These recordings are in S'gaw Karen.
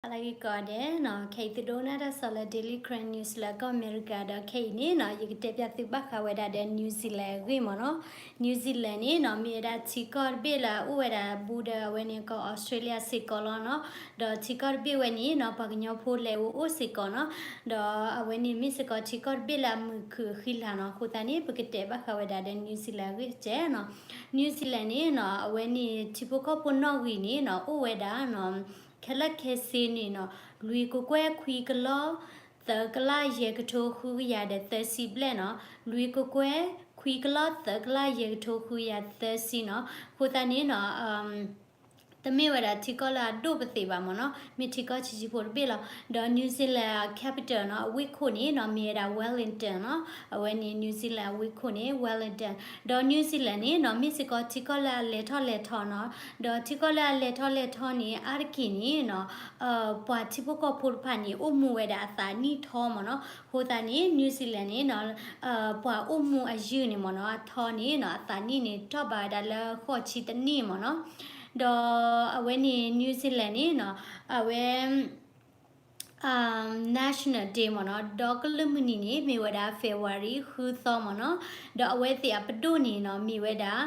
ဟါလၢအဂ့ၤကိးဂၤဒဲးနီၤ, ခဲအံၤသုဒိကနၣ်တၢ်ကစီၣ်လၢ Daily Karen News လၢကီၢ်အမဲရကၤဒီး ခဲအံၤန့ၣ်နီၤ ယကတဲပၠးသုဘၣ်ဃးဝဲဒၣ်ဒီး New Zealand အဂ့ၢ်မ့ၢ်နီၤ. New Zealand န့ၣ်နီၤ မ့ၢ်ဝဲဒၣ်ထံကီၢ်တဘ့ၣ်လၢအအိၣ်ဝဲဒၣ် border အဝဲန့ၣ်ကီး Australia စ့ၢ်ကီးလီၤနီၤ. ဒီးထံကီၢ်တဘ့ၣ်ဝဲန့ၣ်နီၤ ပှၤကညီဖိလဲၤအိၣ်အိၣ်စ့ၢ်ကီးနီၤ. ဒီးအဝဲန့ၣ်မ့ၢ်စ့ၢ်ကီးထံကီၢ်တဘ့ၣ်လၢအမုာ်ခုၣ်အဃံလၤနီၤ. အဃိသတးန့ၣ် ပကတဲဘၣ်ဃးဝဲဒၣ်ဒီး New Zealand အဂ့ၢ်တက့ၢ်နီၤ. New Zealand န့ၣ်နီၤ အဝဲန့ၣ်ထံဖိကီၢ်ဖိနီၣ်ဂံၢ်န့ၣ်နီၤ အိၣ်ဝဲဒၣ်နီၤ ခဲလၢာ်ခဲဆ့န့ၣ်နီၤ လွံၢ်ကကွဲၢ်ခွံကလီၢ် သၢကလးယဲၢ်ကထိဃုကယၤဒီးသၢဆံဘျဲၣ်နီၤ. လွံၢ်ကကွဲၢ်ခွံကလီၢ် သၢကလးယဲၢ်ကထိဃုကယၤသၢဆံနီၤ. အဃိသတးန့ၣ်နီၤ တမ့ၢ်ဝဲဒၣ်ထံကီၢ်လၢအဒိၣ်ပသ့ၣ်ဘၣ်မ့ၢ်နီၤ, မ့ၢ်ထံကီၢ်ဆံးဆံးဖိတဘ့ၣ်လီၤ. ဒီး New Zealand capital နီၤ အဝ့ၢ်ခိၣ်န့ၣ်နီၤ မ့ၢ်ဝဲဒၣ် Wellington နီၤ. အဝဲန့ၣ် New Zealand အဝ့ၢ်ခိၣ်န့ၣ် Wellington. ဒီး New Zealand န့ၣ်နီၤ မ့ၢ်စ့ၢ်ကီးထံကီၢ်လၢအလဲၤထီၣ်လဲၤထီနီၤ. ဒီးထံကီၢ်လၢအလဲၤထီၣ်လဲၤထီန့ၣ် အါတက့ၢ်န့ၣ်နီၤ ပှၤထံဖိကီၢ်ဖိတဖၣ်န့ၣ် အိၣ်မူဝဲဒၣ်အသးနံၣ်ထီမ့ၢ်နီၤ. အဃိသတးန့ၣ် New Zealand န့ၣ်နီၤ ပှၤအိၣ်မူအယုၢ်န့ၣ်မ့ၢ်နီၤ အထီန့ၣ်နီၤ အသးနံၣ်န့ၣ် ထီၣ်ဘၣ်ဝဲဒၣ်လၢဃိးဆံတနံၣ်မ့ၢ်နီၤ. ဒီးအဝဲန့ၣ် New Zealand န့ၣ်နီၤ အဝဲ National Day မ့ၢ်နီၤ ဒီကလုာ်မုၢ်နံၤန့ၣ် မ့ၢ်ဝဲဒၣ် February ဃုသီမ့ၢ်နီၤ. ဒီးအဝဲသ့ၣ်အပဒိၣ်န့ၣ်နီၤ မ့ၢ်ဝဲဒၣ်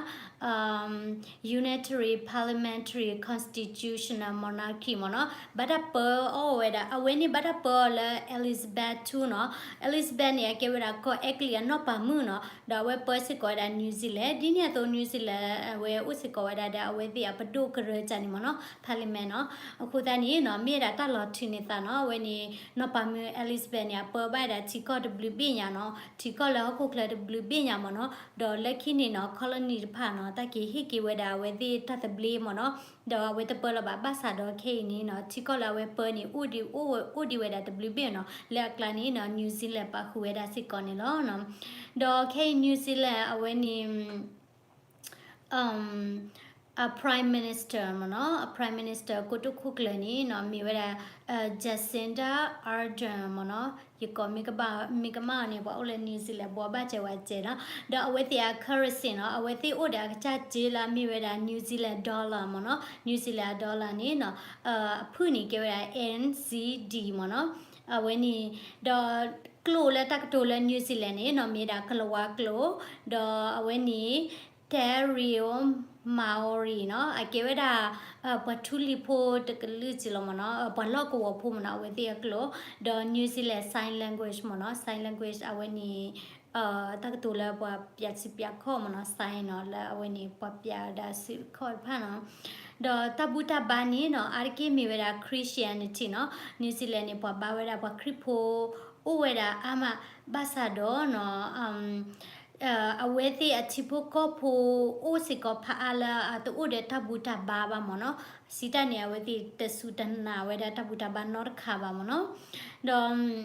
Unitary Parliamentary Constitutional Monarchy မ့ၢ်နီၤ. ဘၣ်တၢ်ပၢအီၤဝဲဒၣ် အဝဲန့ၣ်ဘၣ်တၢ်ပၢအီၤလၢ Elizabeth two နီၤ. Elizabeth န့ၣ် အကဲဝဲဒၣ်ကီၢ်အဲကလံးအနီၢ်ပၤမုၣ်နီၤ. ဒီးအဝဲပၢစ့ၢ်ကီးဝဲဒၣ် New Zealand ဒ်န့ၣ်အသိး New Zealand အဝဲအိၣ်စ့ၢ်ကီးဝဲဒၣ်ဒီး အဝဲသ့ၣ်အပဒိၣ်ကရၢကၢ်န့ၣ်မ့ၢ်နီၤ Parliament နီၤ. အဃိသတးန့ၣ်နီၤ မ့ၢ်ဝဲဒၣ်တၢ်လီၤထုးန့ၢ်သးနီၤ အဝဲန့ၣ် နီၢ်ပၤမုၣ် Elizabeth န့ၣ် အပၢဘၣ်ဝဲဒၣ်ထံကီၢ်တဘျုးဘ့ၣ်ညါနီၤ ထံကီၢ်လၢဟီၣ်ခိၣ်ချၢတဘျုးဘ့ၣ်ညါမ့ၢ်နီၤ. ဒီးလၢခံန့ၣ်နီၤ colony တဖၣ်နီၤ တၢ်က့ၤဟ့ၣ်က့ၤဝဲဒၣ်အဝဲသ့ၣ်တၢ်သဘျ့မ့ၢ်နီၤ. ဒီးအဝဲတပၢလၢၤဘၣ် ဘၣ်ဆၣ်ဒီးခဲအံၤန့ၣ်နီၤ ထံကီၢ်လၢအဝဲပၢန့ၣ် အိၣ်ဒံးဝဲဒၣ်တဘျုးဘ့ၣ်နီၤ. လၢအကျါန့ၣ်နီၤ New Zealand ပာ်ဃုာ်ဝဲဒၣ်စ့ၢ်ကီးန့ၣ်လီၤ. ဒီးခဲအံၤ New Zealand အဝဲန့ၣ် အ Prime Minister မ့ၢ်နီၤ အ Prime Minister ကိတိာ်ခိၣ်ကျၢၢ်န့ၣ်နီၤ မ့ၢ်ဝဲဒၣ် Jacinda Ardern မ့ၢ်နီၤ. ယကိးမ့ၢ်ကမၣ် မ့ၢ်ကမၣ်အီၤန့ၣ် ပှၤအိၣ်လၢ New Zealand ဘှီဘၣ်စဲးဝဲစဲးနီၤ. ဒီးအဝဲသ့ၣ်အ currency နီၤ အဝဲသ့ၣ်အိၣ်ဒီးအကစၢ်စ့လၢအမ့ၢ်ဝဲဒၣ် New Zealand dollar မ့ၢ်နီၤ. New Zealand dollar န့ၣ်နီၤ အဖုၣ်န့ၣ်ကဲဝဲဒၣ် N Z D မ့ၢ်နီၤ. အဝဲန့ၣ် ဒီးကျိာ်လၢတၢ်ကတိၤလၢ New Zealand န့ၣ်နီၤ မ့ၢ်ဒၣ်ကလၤဝါကျိာ် ဒီးအဝဲန့ၣ် Te Reo Maori နီၤ အကဲဝဲဒၣ် ပှၤထူလံၤဖိတကလုာ်စ့ၢ်လီၤမ့ၢ်နီၤ ပှၤလီၢ်ကဝီၤဖိမ့ၢ်နီၤ အဝဲသ့ၣ်အကျိာ် ဒီး New Zealand Sign Language မ့ၢ်နီၤ Sign Language အဝဲန့ၣ် တၢ်ကတိၤလၢပှၤပၠးစုပၠးခီၣ်မ့ၢ်နီၤ sign နီၤ လၢအဝဲန့ၣ် ပှၤပၠးဝဲဒၣ်စုခီၣ်တဖၣ်နီၤ ဒီးတၢ်ဘူၣ်တၢ်ဘါန့ၣ်နီၤ အါတက့ၢ်မ့ၢ်ဝဲဒၣ် Christianity နီၤ New Zealand န့ၣ် ပှၤဘါဝဲဒၣ်ပှၤခရံာ်ဖိ အိၣ်ဝဲဒၣ်အါမး ဘၣ်ဆၣ်ဒီးနီၤ အဝဲသ့ၣ်အထံဖိကီၢ်ဖိအိၣ်စ့ၢ်ကီးဖးအါလၢအတအိၣ်ဒီးတၢ်ဘူၣ်တၢ်ဘါဘၣ်မ့ၢ်နီၤ စံးတၢ်န့ၣ် အဝဲသ့ၣ်တစူၢ်တနာ်ဝဲဒၣ်တၢ်ဘူၣ်တၢ်ဘါနီတခါဘၣ်မ့ၢ်နီၤ ဒီး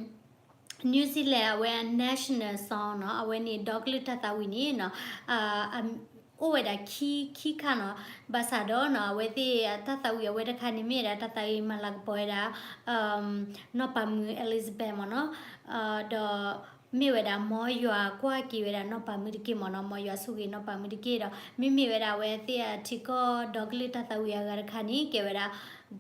New Zealand အဝဲအ national song နီၤ အဝဲန့ၣ်ဒီကလုာ်တၢ်သးဝံၣ်န့ၣ်နီၤ အိၣ်ဝဲဒၣ်ခံခံခါနီၤ ဘၣ်ဆၣ်ဒီးနီၤ အဝဲသ့ၣ်တၢ်သးဝံၣ်အဝဲတခါန့ၣ် မ့ၢ်ဝဲဒၣ်တၢ်သးဝံၣ်အဝဲတခါန့ၣ်မ့ၢ်ဝဲဒၣ်တၢ်သးဝံၣ်မၤလၤကပီၤဝဲဒၣ် နီၢ်ပၤမုၣ် Elizabeth မ့ၢ်နီၤ ဒီးမ့ၢ်ဝဲဒၣ်မ်ယွၤကွၢ်က့ၤဝဲဒၣ်နီၢ်ပၤမုၣ်တက့ၢ်မ့ၢ်နီၤ မ်ယွၤဆိၣ်ဂ့ၤနီၢ်ပၤမုၣ်တက့ၢ်ဒီး မ့မ့ၢ်ဝဲဒၣ်အဝဲသ့ၣ်အထံကီၢ်ဒီကလုာ်တၢ်သးဝံၣ်အဂၤတခါန့ၣ် ကဲဝဲဒၣ်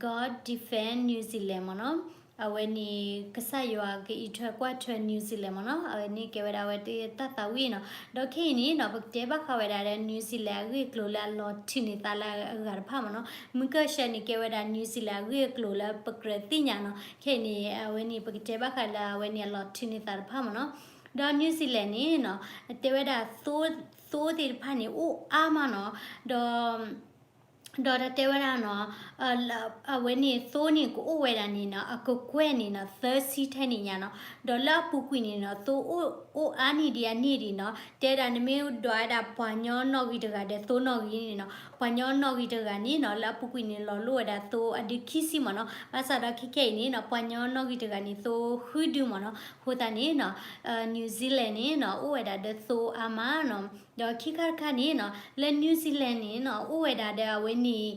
God Defend New Zealand မ့ၢ်နီၤ အဝဲန့ၣ် ကစၢ်ယွၤကအံးထွဲကွၢ်ထွဲ New Zealand မ့ၢ်နီၤ အဝဲန့ၣ်ကဲဝဲဒၣ်အဝဲသ့ၣ်တၢ်သးဝံၣ်နီၤ ဒီးခဲအံၤန့ၣ်နီၤ ပကတဲဘၣ်ဃးဝဲဒၣ်ဒီး New Zealand အဂ့ၢ်အကျိၤလၢအလီၤထုးန့ၢ်သးလၢအဂၤတဖၣ်မ့ၢ်နီၤ မုၢ်ကၢၢ်ဆၢန့ၣ်ကဲဝဲဒၣ် New Zealand အဂ့ၢ်အကျိၤလၢပကြၢးသ့ၣ်ညါနီၤ ခဲအံၤန့ၣ် အဝဲန့ၣ် ပကတဲဘၣ်ဃးလၢအဝဲန့ၣ်အလီၤထုးန့ၢ်သးတဖၣ်မ့ၢ်နီၤ ဒီး New Zealand န့ၣ်နီၤ တဲဝဲဒၣ် သိသ့ၣ်တဖၣ်န့ၣ် အိၣ်အါမးနီၤ ဒီး ဒီးတၢ်တဲဝဲဒၣ်နီၤ အဝဲန့ၣ်သိန့ၣ်ကအိၣ်ဝဲဒၣ်န့ၣ်နီၤ အကကွဲၢ်န့ၣ်နီၤ သၢဆံထဲန့ၣ်ညါနီၤ ဒီးလၢအပူၤကွံာ်န့ၣ်နီၤ သိအိၣ်အါန့ၢ်ဒံးအန့ၢ်ဒံးနီၤ တဲဒၣ်နမ့ၢ်ဒွးဝဲဒၣ်ပှၤညီနီၣ်ဂံၢ်တဂၤဒီးသိနီၣ်ဂံၢ်န့ၣ်နီၤ ပှၤညီနီၣ်ဂံၢ်တဂၤန့ၣ်နီၤ လၢအပူၤကွံာ်န့ၣ်လီၤလိၣ်ဝဲဒၣ်သိအဒုခံဆံမ့ၢ်နီၤ ဘၣ်ဆၣ်ဒီးခဲခဲအံၤန့ၣ်နီၤ ပှၤညီနီၣ်ဂံၢ်တဂၤန့ၣ်သိဃုဒုမ့ၢ်နီၤ အဃိသတးန့ၣ်နီၤ New Zealand န့ၣ်နီၤ အိၣ်ဝဲဒၣ်ဒီးသိအါမးနီၤ ဒီးခံခါတခါန့ၣ်နီၤ လၢ New Zealand န့ၣ်နီၤ အိၣ်ဝဲဒၣ်ဒီးအဝဲန့ၣ်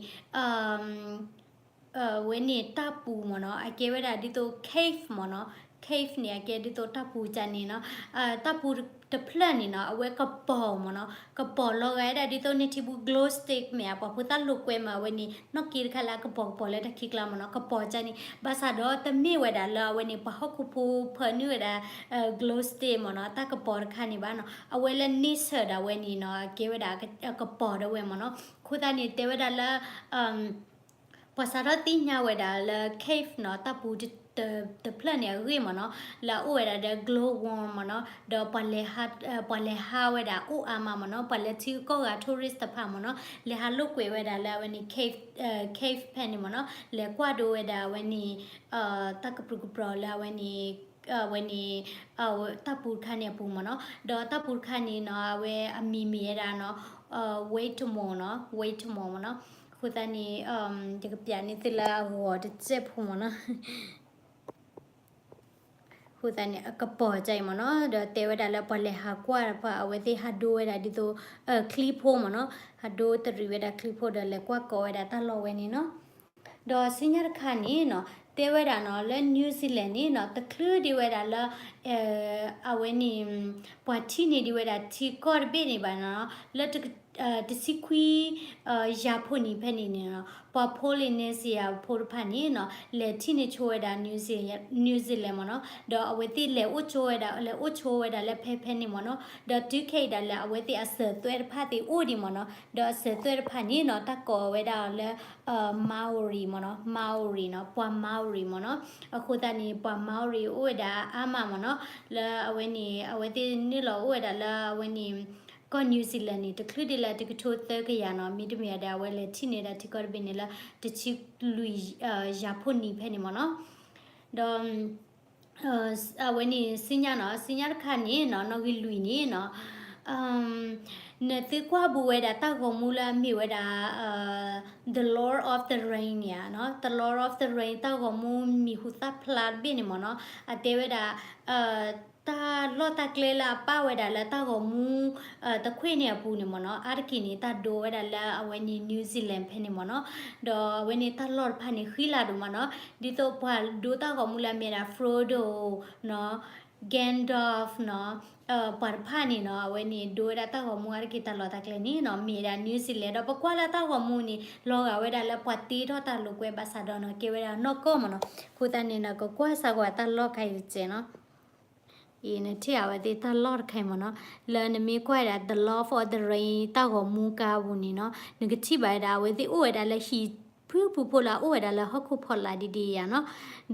အဝဲန့ၣ်တၢ်ပူၤမ့ၢ်နီၤ အကဲဝဲဒၣ်ဒ်သိး cave မ့ၢ်နီၤ cave န့ၣ် အကဲဒ်သိးတၢ်ပူၤကန့ၣ်နီၤ, တၢ်ပူၤတဖျၢၣ်န့ၣ်နီၤ အဝဲကပီၤမ့ၢ်နီၤ, ကပီၤလီၤဂာ်ဝဲဒၣ်ဒ်သိးန့ၢ်ထံပူၤ glow stick မ့ၢ်ဧါ, ပှၤဖိသၣ်လိာ်ကွဲမးအဝဲန့ၣ် နီၢ်က့တခါလၢအကပီၤကပီၤလၢတၢ်ခံကျါမ့ၢ်နီၤ, ကပီၤကန့ၣ်, ဘၣ်ဆၣ်ဒီးတမ့ၢ်ဝဲဒၣ်လၢအဝဲန့ၣ် ပှၤဟီၣ်ခိၣ်ဖိဖၢနုာ်ဝဲဒၣ် glow stick မ့ၢ်နီၤ, တၢ်ကပီၤတခါန့ၣ်ဘၣ်နီၤ, အဝဲလၢန့ဆၢၣ်ဒၣ်ဝဲန့ၣ်နီၤ ကဲဝဲဒၣ်ကပီၤဒၣ်ဝဲမ့ၢ်နီၤ, အဃိသတးန့ၣ် တဲဝဲဒၣ်လၢ ပှၤစးထီၣ်သ့ၣ်ညါဝဲဒၣ်လၢ cave နီၤ, တၢ်ပူၤ တဖျၢၣ်န့ၣ်အဂ့ၢ်မ့ၢ်နီၤ, လၢအအိၣ်ဝဲဒၣ်ဒီး glow worm မ့ၢ်နီၤ, ဒီးပှၤလဲၤဟးဝဲဒၣ်အိၣ်အါမးမ့ၢ်နီၤ, ပှၤလဲၤထံကီၢ်ဂၤ tourist တဖၣ်မ့ၢ်နီၤ, လဲၤဟးလိာ်ကွဲဝဲဒၣ်လၢအဝဲန့ၣ် cave, cave ဖဲန့ၣ်မ့ၢ်နီၤ, လဲၤကွၢ်ဒိဝဲဒၣ်အဝဲန့ၣ် တၢ်ကပြုၢ်ကပြီၤလၢအဝဲန့ၣ် အဝဲန့ၣ် တၢ်ပူၤတခါန့ၣ်အပူၤမ့ၢ်နီၤ, ဒီးတၢ်ပူၤတခါန့ၣ်နီၤ အဝဲအမံၤမ့ၢ်ဝဲဒၣ်နီၤ Wetmore နီၤ, Wetmore မ့ၢ်နီၤ, အဃိသတးန့ၣ် ယကပျးန့ၢ်သုလၢအဂီၤတစဲးဖိမ့ၢ်နီၤ, အဃိသတးန့ၣ် အကပီၤကအံၤမ့ၢ်နီၤ, ဒီးတဲဝဲဒၣ်လၢပှၤလဲၤဟးကွၢ်တဖၣ် အဝဲသ့ၣ်ဟးဒိဝဲဒၣ်ဒ်သိး ချံဖိမ့ၢ်နီၤ, ဟးဒိတရံးဝဲဒၣ်ချံဖိဒီး လဲၤကွၢ်ကီဝဲဒၣ်တၢ်လီၢ်ဝဲန့ၣ်နီၤ. ဒီးဆူညါတခါန့ၣ်နီၤ တဲဝဲဒၣ်နီၤ လၢ New Zealand န့ၣ်နီၤ တချုးဒံးဝဲဒၣ်လၢ အဝဲန့ၣ် ပှၤထံၣ်န့ၢ်ဒံးဝဲဒၣ်ထံကီၢ်တဘ့ၣ်န့ၣ်ဘၣ်နီၤ, လၢ တဆံခွံ ယၤဖိနံၤဖဲန့ၣ်န့ၣ်နီၤ ပှၤ Polynesia ဖိတဖၣ်န့ၣ်နီၤ လဲၤထံၣ်န့ၢ်ဆိဝဲဒၣ် New Zealand, New Zealand မ့ၢ်နီၤ, ဒီးအဝဲသ့ၣ်လဲၤအိၣ်ဆိဝဲဒၣ် လဲၤအိၣ်ဆိဝဲဒၣ်လၢဖဲဖဲန့ၣ်မ့ၢ်နီၤ, ဒီးတုၤခဲအံၤဒၣ်လဲာ် အဝဲသ့ၣ်အစၢၤသွဲၣ်တဖၣ်သ့ၣ်အိၣ်ဒံးမ့ၢ်နီၤ, ဒီးအစၢၤသွဲၣ်တဖၣ်န့ၣ်နီၤ တၢ်ကိးဝဲဒၣ်အီၤလၢ Maori မ့ၢ်နီၤ, Maori နီၤ, ပှၤ Maori မ့ၢ်နီၤ, အဃိသတးန့ၣ် ပှၤ Maori အိၣ်ဝဲဒၣ်အါမးမ့ၢ်နီၤ, လၢအဝဲန့ၣ် အဝဲသ့ၣ်နုာ်လီၤအိၣ်ဝဲဒၣ်လၢအဝဲန့ၣ် ကီၢ် New Zealand န့ၣ် တချုးဒံးလၢတကထိသၢကယၤနီၤ, မ့တမ့ၢ်ဒီး အဝဲလဲၤထံၣ်န့ၢ်ဒၣ်ထံကီၢ်တဘ့ၣ်န့ၣ်လၢ တဆံလွံၢ် ယၤဖိနံၤဖဲန့ၣ်မ့ၢ်နီၤ, ဒီး အဝဲန့ၣ်ဆူညါနီၤ, ဆူညါတခါန့ၣ်နီၤ နီၣ်ဂံၢ်လွံၢ်န့ၣ်နီၤ, နသုကွၢ်ဘူးဝဲဒၣ်တၢ်ဂီၤမူလၢအမ့ၢ်ဝဲဒၣ် The Lord of the Ring န့ၣ်ဧါနီၤ, The Lord of the Ring တၢ်ဂီၤမူမံၤဟူသၣ်ဖျါတဘ့ၣ်န့ၣ်မ့ၢ်နီၤ, အတဲဝဲဒၣ် တၢ်လီၢ်တၢ်ကျဲလၢအပာ်ဝဲဒၣ်လၢတၢ်ဂီၤမူ တခွ့ၣ်န့ၣ်အပူၤန့ၣ်မ့ၢ်နီၤ, အါတက့ၢ်န့ၣ် တၢ်ဒိဝဲဒၣ်လၢအဝဲန့ၣ် New Zealand ဖဲန့ၣ်မ့ၢ်နီၤ, ဒီးအဝဲန့ၣ်တၢ်လီၢ်တဖၣ်န့ၣ် ဃံလၤဒိၣ်မးနီၤ, ဒ်သိးပှၤဒိတၢ်ဂီၤမူလၢအမ့ၢ်ဒၣ် Frodo နီၤ, Gandalf နီၤ, ပှၤတဖၣ်န့ၣ်နီၤ အဝဲန့ၣ်ဒိဝဲဒၣ်တၢ်ဂီၤမူအါတက့ၢ်တၢ်လီၢ်တၢ်ကျဲန့ၣ်နီၤ မ့ၢ်ဒၣ် New Zealand ဒီးပကွၢ်လၢတၢ်ဂီၤမူန့ၣ် လီၤဂာ်ဝဲဒၣ်လၢပှၤတ့ထီၣ်တၢ်လိာ်ကွဲဘၣ်ဆၣ်ဒီးနီၤ ကဲဝဲဒၣ်နီၢ်ကီၢ်မ့ၢ်နီၤ, အဃိသတးန့ၣ်နီၤ ကကွၢ်စၢ်ကွၢ်တၢ်လီၢ်ခါအံၤတစဲးနီၤ အံၤ နထံၣ်အဝဲသ့ၣ်တၢ်လီၢ်တခါအံၤမ့ၢ်နီၤ, လၢနမ့ၢ်ကွၢ်ဝဲဒၣ် The Lord of the Ring တၢ်ဂီၤမူကါပူၤန့ၣ်နီၤ, နကထံၣ်ဘၣ်ဝဲဒၣ် အဝဲသ့ၣ်အိၣ်ဝဲဒၣ်လၢဟံၣ်ဖုၣ်ဖုၣ်ဖိလၢအအိၣ်ဝဲဒၣ်လၢဟီၣ်ခိၣ်ဖီလာ်ဒ်ဒ်ယၤနီၤ,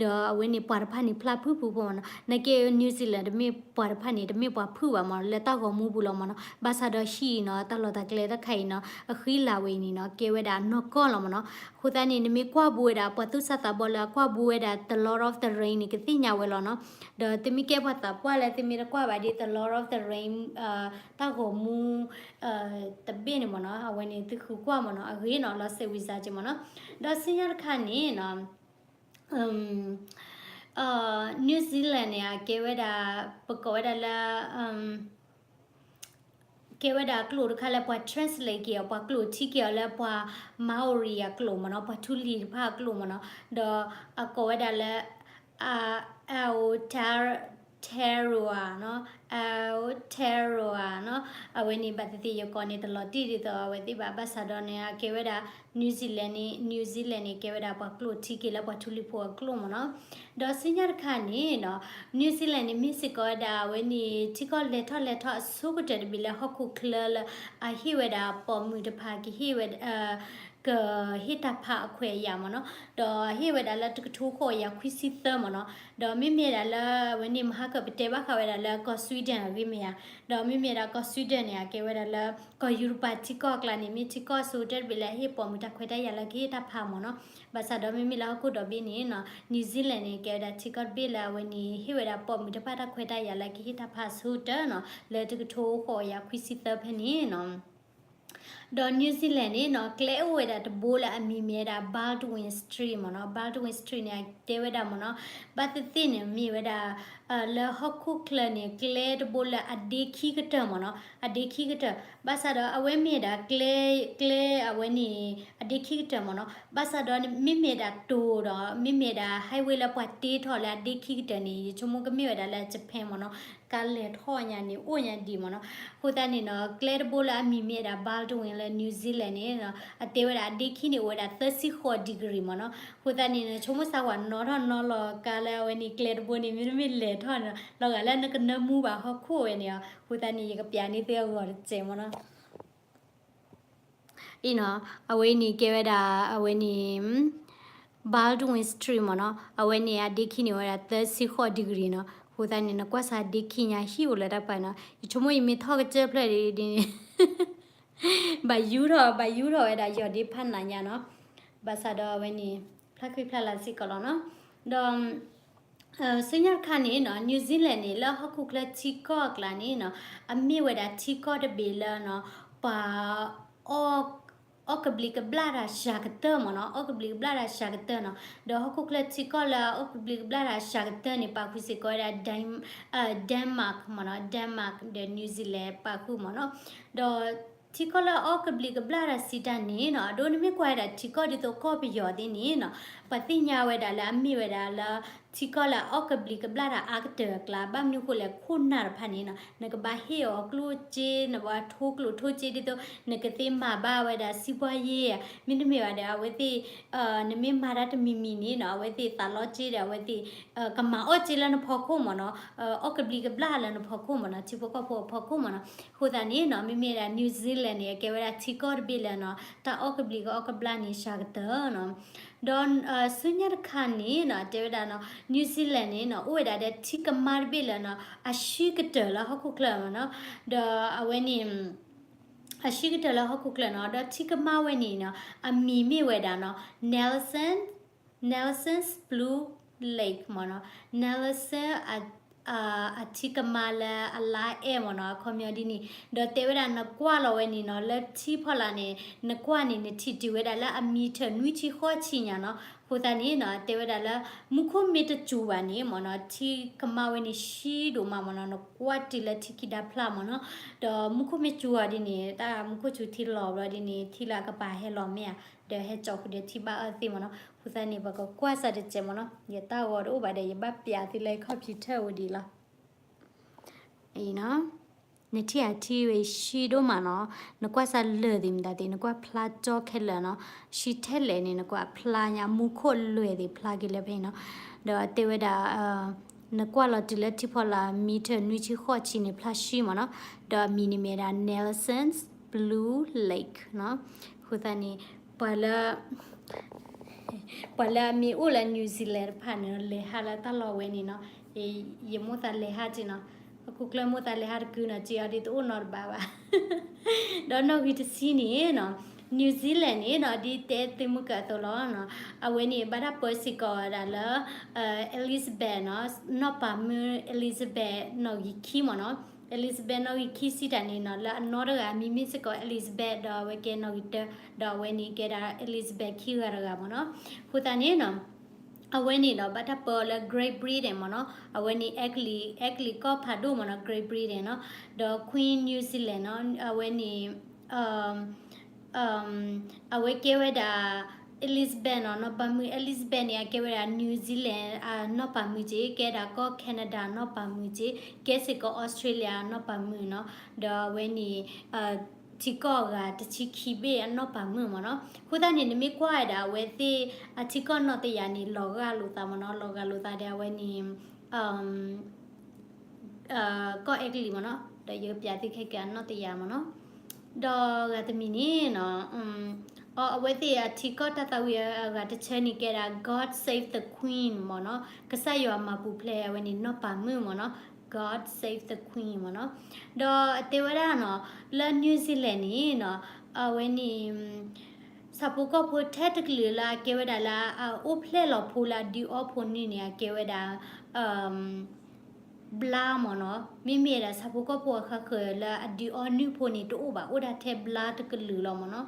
ဒီးအဝဲန့ၣ်ပှၤတဖၣ်န့ၣ်ဖျါဖုၣ်ဖုၣ်ဖိမ့ၢ်နီၤ, နာ်က့ New Zealand တမ့ၢ်ပှၤတဖၣ်န့ၣ် တမ့ၢ်ပှၤဖုၣ်ဘၣ်မ့ၢ်နီၤ, လၢတၢ်ဂီၤမူပူၤလီၤမ့ၢ်နီၤ, ဘၣ်ဆၣ်ဒီးဟံၣ်နီၤ တၢ်လီၢ်တၢ်ကျဲတခါအံၤနီၤ အဃံလၤဝဲအံၤန့ၣ်နီၤ ကဲဝဲဒၣ်နီၢ်ကီၢ်လီၤမ့ၢ်နီၤ, အဃိသတးန့ၣ် နမ့ၢ်ကွၢ်ဘူးဝဲဒၣ် ပှၤသူၣ်စၢ်သးဘီၣ်လၢအကွၢ်ဘူးဝဲဒၣ် The Lord of the Ring န့ၣ် ကသ့ၣ်ညါဝဲလီၤနီၤ, ဒီးသုမ့ၢ်ကဲပှၤသးပှၢ်လၢသုမ့ၢ်တကွၢ်ဘၣ်ဒ် The Lord of the Ring တၢ်ဂီၤမူ တဘ့ၣ်န့ၣ်မ့ၢ်နီၤ အဝဲန့ၣ်သုဃုကွၢ်မ့ၢ်နီၤ အဂ့ၤနီၤ လီၤစဲးဝံၤစါက့မ့ၢ်နီၤ, ဒီးဆူညါတခါန့ၣ်နီၤ New Zealand န့ၣ် အကဲဝဲဒၣ် ပကိးဝဲဒၣ်လၢ ကဲဝဲဒၣ်အကျိာ်တခါလၢပှၤ translate က့ၤအီၤ ပှၤကျိာ်ထံက့ၤအီၤလၢပှၤ Maori အကျိာ်မ့ၢ်နီၤ ပှၤထူလံၤတဖၣ်အကျိာ်မ့ၢ်နီၤ ဒီးအကိးဝဲဒၣ်လၢ Aotearoa နီၤ Aotearoa နီၤ အဝဲန့ၣ်ဘၣ်သ့ၣ်သ့ၣ်ယကိးန့ၣ်တလီၤတံၢ်ဒ်သိးအဝဲသ့ၣ်ဘၣ် ဘၣ်ဆၣ်ဒီးန့ၣ် အကဲဝဲဒၣ် New Zealand န့ၣ် New Zealand န့ၣ် ကဲဝဲဒၣ်ပှၤကျိာ်ထံက့ၤလၢပှၤထူလံၤဖိအကျိာ်မ့ၢ်နီၤ ဒီးဆူညါတခါန့ၣ်နီၤ New Zealand န့ၣ် မ့ၢ်စ့ၢ်ကီးဝဲဒၣ်အဝဲန့ၣ် ထံကီၢ်လဲၤထီၣ်လဲၤထီအဆိကတၢၢ်တဘ့ၣ်လၢဟီၣ်ခိၣ်ချၢလၢ အဟ့ၣ်ဝဲဒၣ်ပိာ်မုၣ်တဖၣ် ကဟ့ၣ်ဝဲ ကဟ့ၣ်တၢ်ဖးအခွဲးအယာ်မ့ၢ်နီၤ, ဒီးဟ့ၣ်ဝဲဒၣ်လၢတကထိဃိးကယၤခွံဆံသၢမ့ၢ်နီၤ, ဒီးမ့မ့ၢ်ဒၣ်လၢအဝဲန့ၣ် မဟါကၢ်ပတဲဘၣ်ဃးဝဲဒၣ်လၢကီၢ် Sweden အဂ့ၢ်မ့ၢ်ဧါ, ဒီးမ့မ့ၢ်ဒၣ်ကီၢ် Sweden န့ၣ် အကဲဝဲဒၣ်လၢ ကီၢ်ယူရပၤထံကီၢ်အကျါန့ၣ် မ့ၢ်ထံကီၢ်အဆိကတၢၢ်တဘ့ၣ်လၢအဟ့ၣ်ပိာ်မုၣ်တၢ်ခွဲးတၢ်ယာ်လၢကဟ့ၣ်တၢ်ဖးမ့ၢ်နီၤ, ဘၣ်ဆၣ်ဒီးမ့မ့ၢ်လၢဟီၣ်ခိၣ်ဒီဘ့ၣ်န့ၣ်နီၤ New Zealand န့ၣ် ကဲဝဲဒၣ်ထံကီၢ်တဘ့ၣ်လၢအဝဲန့ၣ် ဟ့ၣ်ဝဲဒၣ်ပိာ်မုၣ်တဖၣ်တၢ်ခွဲးတၢ်ယာ်လၢကဟ့ၣ်တၢ်ဖးအဆိကတၢၢ်နီၤ လၢတကထိဃိးကယၤခွံဆံသၢဖဲန့ၣ်နီၤ ဒီး New Zealand န့ၣ်နီၤ ကျဲအိၣ်ဝဲဒၣ်တဘိလၢအမံၤမ့ၢ်ဝဲဒၣ် Baldwin Street မ့ၢ်နီၤ, Baldwin Street န့ၣ် တဲဝဲဒၣ်မ့ၢ်နီၤ, ဘၣ်သ့ၣ်သ့ၣ်န့ၣ် မ့ၢ်ဝဲဒၣ် လၢဟီၣ်ခိၣ်ချၢန့ၣ် ကျဲတဘိလၢအဒ့ခံကတၢၢ်မ့ၢ်နီၤ, အဒ့ခံကတၢၢ် ဘၣ်ဆၣ်ဒီးအဝဲမ့ၢ်ဒၣ်ကျဲ, ကျဲအဝဲန့ၣ် အဒ့ခံကတၢၢ်မ့ၢ်နီၤ. ဘၣ်ဆၣ်ဒီးမ့မ့ၢ်ဒၣ်တိၤဒီး မ့မ့ၢ်ဒၣ် highway လၢပှၤတ့ထီၣ်လၢအဒ့ခံကတၢၢ်န့ၣ် ယဆိကမိၣ်ကမ့ၢ်ဝဲဒၣ်လၢ Japan မ့ၢ်နီၤ. ကါလဲၤထီၣ်ညါန့ၣ် အိၣ်ညါဒံးမ့ၢ်နီၤ. အဃိသတးန့ၣ်နီၤ ကျဲတဘိလၢအမံၤမ့ၢ်ဝဲဒၣ် Baldwin လၢ New Zealand န့ၣ်နီၤ အတဲဝဲဒၣ်အဒ့ခံန့ၣ် အိၣ်ဝဲဒၣ်သၢဆံဃိး degree မ့ၢ်နီၤ. အဃိသတးန့ၣ်နီၤ ဆိကမိၣ်စၢ်ဝဲနီၤထီၣ်နီၤလီၤကါလၢအဝဲန့ၣ်ကျဲတဘိန့ၣ် မ့တမ့ၢ်လဲၤထီၣ်နီၤ လီၤဂာ်လၢနကနၢမူဘၣ်ဟီၣ်ခိၣ်ဝဲန့ၣ်အီၤ. အဃိသတးန့ၣ် ယကပျးန့ၢ်သုအဂီၢ်တစဲးမ့ၢ်နီၤ. အံၤနီၤ အဝဲအံၤန့ၣ်ကဲဝဲဒၣ် အဝဲန့ၣ် Baldwin Street မ့ၢ်နီၤ. အဝဲန့ၣ်အဒ့ခံန့ၣ်ဝဲဒၣ်သၢဆံဃိး degree နီၤ. အဃိသတးန့ၣ် နကွၢ်စၢ်ဒ့ခံညါဟံၣ်အိၣ်လၢတၢ်ပှၤနီၤ. ယဆိကမိၣ်ယမ့ၢ်ထီၣ်ကစၢၢ်ဖျၢၣ်ဒ်န့ၣ် ဘၣ်ယူထီၣ် ဘၣ်ယူထီၣ်ဝဲဒၣ်ယီၢ်ဒ့ဖးနးညါနီၤ. ဘၣ်ဆၣ်ဒီးအဝဲန့ၣ် ဖျါခုဖျါလၤစ့ၢ်ကီးလီၤနီၤ. ဒီး ဆူညါတခါန့ၣ်နီၤ New Zealand န့ၣ် လၢဟီၣ်ခိၣ်ချၢထံကီၢ်အကျါန့ၣ်နီၤ အမ့ၢ်ဝဲဒၣ်ထံကီၢ်တဘ့ၣ်လၢနီၤ ပှၤ အီၣ်ကဘျံးကဘျၣ်တၢ်စှၤကတၢၢ်မ့ၢ်နီၤ, အီၣ်ကဘျံးကဘျၣ်တၢ်စှၤကတၢၢ်နီၤ. ဒီးဟီၣ်ခိၣ်ချၢထံကီၢ်လၢအအီၣ်ကဘျံးကဘျၣ်တၢ်စှၤကတၢၢ်န့ၣ် ပာ်ဃုာ်စ့ၢ်ကီးဝဲဒၣ် Denmark မ့ၢ်နီၤ, Denmark ဒီး New Zealand ပာ်ဃုာ်မ့ၢ်နီၤ. ဒီးထံကီၢ်လၢအအီၣ်ကဘျံးကဘျၣ်တၢ်စံးတၢ်န့ၣ်နီၤ အဒိနမ့ၢ်ကွၢ်ဝဲဒၣ်ထံကီၢ်ဒ်သိးကီၢ်ပယီၤသ့ၣ်န့ၣ်နီၤ ပှၤသ့ၣ်ညါဝဲဒၣ်လၢအမ့ၢ်ဝဲဒၣ်လၢ ထံကီၢ်လၢအအီၣ်ကဘျံးကဘျၣ်တၢ်အါကတၢၢ်အကျါ, ဘၣ်မနုၤဃိလဲၣ် ခိၣ်နၢ်တဖၣ်န့ၣ်နီၤ နကဘၣ်ဟ့ၣ်အီၤကျိၣ်စ့, နဘၣ်ထိကျိၣ်ထိစ့ဒ်သိး နကသ့မၤဘၣ်ဝဲဒၣ် စံးပှၤယ့ၣ်, မ့တမ့ၢ်ဘၣ်ဒီး အဝဲသ့ၣ် နမ့ၢ်မၤတၢ်တမံၤမံၤန့ၣ်နီၤ အဝဲသ့ၣ်သးလီစ့ဒီး အဝဲသ့ၣ် ကမၤအီၣ်စ့လၢနဖီခိၣ်မ့ၢ်နီၤ, အီၣ်ကဘျံးကဘျၣ်လၢနဖီခိၣ်မ့ၢ်နီၤ, ထံဖိကီၢ်ဖိအဖီခိၣ်မ့ၢ်နီၤ. အဃိသတးန့ၣ်နီၤ မ့မ့ၢ်ဒၣ် New Zealand န့ၣ် အကဲဝဲဒၣ်ထံကီၢ်တဘ့ၣ်လၢနီၤ တၢ်အီၣ်ကဘျံးကအီၣ်ကဘျၣ်န့ၣ်စှၤကတၢၢ်နီၤ. ဒီးဆူညါတခါန့ၣ်နီၤ တဲဝဲဒၣ်နီၤ New Zealand န့ၣ်နီၤ အိၣ်ဝဲဒၣ်ဒီးထံကမါတဘ့ၣ်လၢနီၤ အဆှံကတၢၢ်လၢဟီၣ်ခိၣ်ချၢမ့ၢ်နီၤ. ဒီးအဝဲန့ၣ် အဆှံကတၢၢ်လၢဟီၣ်ခိၣ်ချၢနီၤ, ဒီးထံကမါဝဲန့ၣ်နီၤ အမံၤမ့ၢ်ဝဲဒၣ်နီၤ Nelson, Nelson's Blue Lake မ့ၢ်နီၤ, Nelson အ အထံကမါလၢအလါအဲၣ်မ့ၢ်နီၤ, အခီပညီဒ်န့ၣ်, ဒီးတဲဝဲဒၣ်နကွၢ်လီၤဝဲန့ၣ်နီၤ လၢထံဖီလာ်န့ၣ် နကွၢ်န့ၣ် နထံၣ်တုၤဝဲဒၣ်လၢအမံထၢၣ်နွံဆံဃိးဆံညါနီၤ. အဃိသတးန့ၣ်နီၤ တဲဝဲဒၣ်လၢ မူခိၣ်မ့ၢ်တစူၤဘၣ်န့ၣ်မ့ၢ်နီၤ ထံကမါဝဲန့ၣ်ဆှံဒိၣ်မးမ့ၢ်နီၤ, နကွၢ်တုၤလၢထံခံဒါဖျါမ့ၢ်နီၤ, ဒီးမူခိၣ်မ့ၢ်စူၤအီၤဒ်န့ၣ် တၢ်မူခိၣ်စူၤထံလီၤဘျီဒ်န့ၣ် ထံလၢအကပၤဟဲလီၤမ့ၢ်ဧါ, ဒီးဟဲစိာ်ဃုာ်ဒီးထံဘၣ်အၢသ့မ့ၢ်နီၤ. အဃိသတးန့ၣ် ပကကွၢ်စၢ်တစဲးမ့ၢ်နီၤ, ယတၢ်ဂီၤတအိၣ်ဘၣ်ဒီး ယဘၣ်ပျးသုလၢ computer ဝံၤဒံးလီၤ. နထံၣ်အထံဝဲဆှံဒိၣ်မးနီၤ, နကွၢ်စၢ်လၢာ်သ့ၣ်မတၤသ့ၣ် နကွၢ်ဖျါကၠီခဲလၢာ်နီၤ, ဆှံထဲလဲၣ်န့ၣ် နကွၢ်ဖျါညါ မူခိၣ်လွဲၢ်သ့ၣ်ဖျါက့ၤလၢဖဲအံၤနီၤ, ဒီးတဲဝဲဒၣ် နကွၢ်လီၤတုၤလၢထံဖီလာ် မံထၢၣ်နွံဆံဃိးဆံန့ၣ် ဖျါဆှံမ့ၢ်နီၤ, ဒီးအမံၤန့ၣ်မ့ၢ်ဒၣ် Nelson's Blue Lake နီၤ. အဃိသတးန့ၣ် ပှၤလၢ ပှၤလၢအမ့ၢ်အိၣ်လၢ New Zealand တဖၣ်န့ၣ် လဲၤဟးလၢတၢ်လီၢ်ဝဲန့ၣ်နီၤ, ယမိၢ်သးလဲၤဟးက့ၤနီၤ, ဟီၣ်ခိၣ်ချၢမိၢ်သးလဲၤဟးတကုာ်နီၤ, က့ၤအီၤဒ်တအိၣ်နီတဘၣ်ဘၣ်. ဒီးနီၣ်ဂံၢ်တဆံန့ၣ်နီၤ, New Zealand န့ၣ်နီၤ ဒ်တဲသုမုၢ်ကၢအသိးလီၤ, အဝဲန့ၣ် ဘၣ်တၢ်ပၢဆ့ၣ်ကီးဝဲဒၣ်လၢ Elizabeth နီၤ, နီၢ်ပၤမုၣ် Elizabeth နီၣ်ဂံၢ်ခံမ့ၢ်နီၤ, Elizabeth နီၣ်ဂံၢ်ခံစံးတၢ်န့ၣ်နီၤ လၢအနီၢ်တဂၤ အမံၤမ့ၢ်စ့ၢ်ကီး Elizabeth ဒီးအဝဲကဲနီၣ်ဂံၢ်တၢ, ဒီးအဝဲန့ၣ်ကဲဒၣ် Elizabeth ခံဂၤတဂၤမ့ၢ်နီၤ. အဃိသတးန့ၣ်နီၤ အဝဲန့ၣ်ဒီး ဘၣ်တၢ်ပၢအီၤလၢ Great Britain မ့ၢ်နီၤ, အဝဲန့ၣ် အဲကလံး အဲကလံးကီၢ်ဖးဒိၣ်မ့ၢ်နီၤ Great Britain နီၤ, ဒီး Queen New Zealand နီၤ, အဝဲန့ၣ် အဝဲကဲဝဲဒၣ် Elizabeth နီၤ, နီၢ်ပၤမုၣ် Elizabeth န့ၣ် အကဲဝဲဒၣ် New Zealand အနီၢ်ပၤမုၣ်က့, ကဲဒၣ်ကီၢ် Canada အနီၢ်ပၤမုၣ်က့, ကဲစ့ၢ်ကီး Australia အနီၢ်ပၤမုၣ်နီၤ, ဒီးအဝဲန့ၣ် ထံကီၢ်အဂၤတဆံခံဘ့ၣ်အနီၢ်ပၤမုၣ်မ့ၢ်နီၤ. အဃိသတးန့ၣ် နမ့ၢ်ကွၢ်ဝဲဒၣ်အဝဲသ့ၣ်အထံကီၢ်နီၣ်တယၤန့ၣ် လီၤဂာ်လိာ်သးမ့ၢ်နီၤ, လီၤဂာ်လိာ်သးဒီးအဝဲန့ၣ် ကီၢ်အဲကလံးမ့ၢ်နီၤ, ဒီးယကပျးသုခဲကၢအနီၣ်တယၤမ့ၢ်နီၤ. ဒီးဂၤတမံၤန့ၣ်နီၤ, အဝဲသ့ၣ်အထံကီၢ်တၢ်သးဝံၣ်အဂၤတဆၢန့ၣ်ကဲဒၣ် God Save the Queen မ့ၢ်နီၤ, ကစၢ်ယွၤမၤပူၤဖျဲးအဝဲန့ၣ်နီၢ်ပၤမုၣ်မ့ၢ်နီၤ, God Save the Queen မ့ၢ်နီၤ. ဒီးတဲဝဲဒၣ်နီၤ, လၢ New Zealand န့ၣ်နီၤ, အဝဲန့ၣ် ဆၣ်ဖိကီၢ်ဖိထဲတကလုာ်လၢအကဲဝဲဒၣ်လၢအအိၣ်ဖျဲၣ်လီၤဖိလၢအဒုးအီဖိနုၢ်န့ၣ် အကဲဝဲဒၣ် ဘျါမ့ၢ်နီၤ, မ့မ့ၢ်ဒၣ်ဆၣ်ဖိကီၢ်ဖိအဃၣ်ဃၢၤလၢအဒုးအီနုၢ်ဖိန့ၣ် တအိၣ်ဘၣ် အိၣ်ဒၣ်ထဲဘျါတကလုာ်လီၤမ့ၢ်နီၤ.